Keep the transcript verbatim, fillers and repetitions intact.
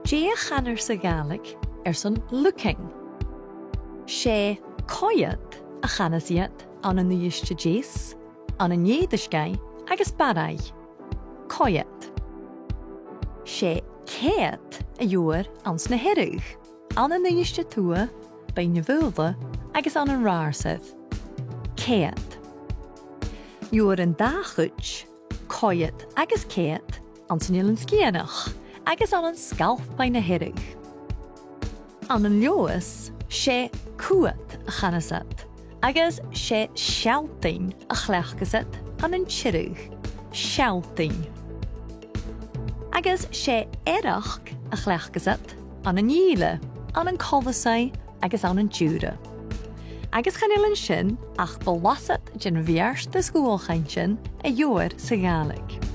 Dè a chanar sa Ghàidhlig airson looking? 'S e coimhead a chanas iad ann an Uibhist a Deas, ann an Èirisgeigh agus Barraigh. Coimhead. 'S e ceud a gheibhear anns na Hearadh, ann an Uibhist a Tuath, Beinn na Faoghla agus ann an Ratharsair. Ceud. Gheibhear an dà chuid, coimhead agus ceud, anns an Eilean Sgitheanach agus ann an Sgalpaigh na Hearadh. Ann an Leòdhas, 's e cuat a chanas iad, agus 's e sealltainn a chleachdas iad ann an Tiriodh. Sealltainn. Agus 's e earrach a chleachdas iad ann an Ìle, ann an Colasach agus ann an Diùra. Agus chan eil an sin ach blasad den bheartas dhualchainntean a gheibhear sa Ghàidhlig.